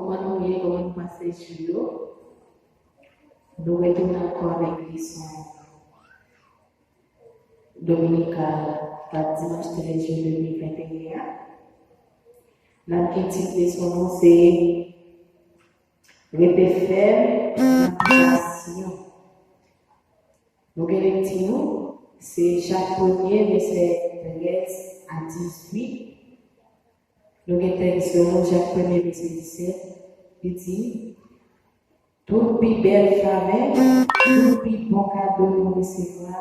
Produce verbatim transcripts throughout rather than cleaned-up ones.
Kòman nou ye? Kòman nou pase jou yo? Nou retounen ankò avèk leson dominikal pa dimanch trèz jen de mil venteyen an. N ap gen tit leson nou se Rete fèm nan tantasyon. Nou gen lekti nou, se Jak premye, vèsè trèz a dizuit. Nou gen tèks nou, Jak premye, vèsè disèt. Li di, Tout pi bèl favè, tout pi bon kado nou resevwa,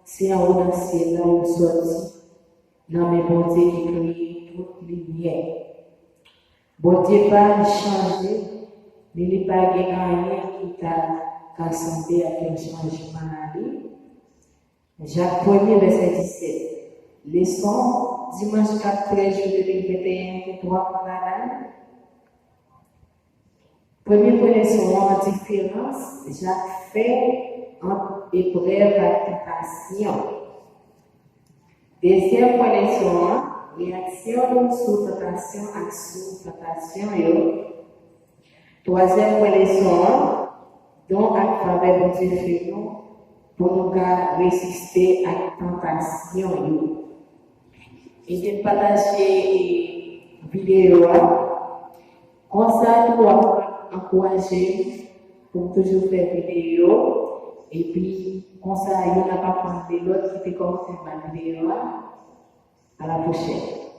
se anwo nan syèl la yo sòti, nan men Bondye ki kreye tout limyè. Bondye pa chanje, ni li pa gen anyen ki ta ka sanble ak yon chanjman a li. Jak premye, vèsè disèt. Leson, dimanch kat trèz jou de mil venteyen, gen twa pwen ladan l. Premye pwen leson an, diferans Jak fè ant eprèv ak tantasyon. Dezyèm pwen leson an, reyaksyon nou sou tantasyon ak sou tantasyon yo. Twazyèm pwen leson an, don ak favè Bondye fè nou pou nou ka reziste ak tantasyon yo. Ede m pataje videyo a. Konsa tou w ap ankouraje m pou m toujou fè videyo. Epi konsa youn ap aprann de lòt ki te kòmanse ban videyo a. A la pwochèn.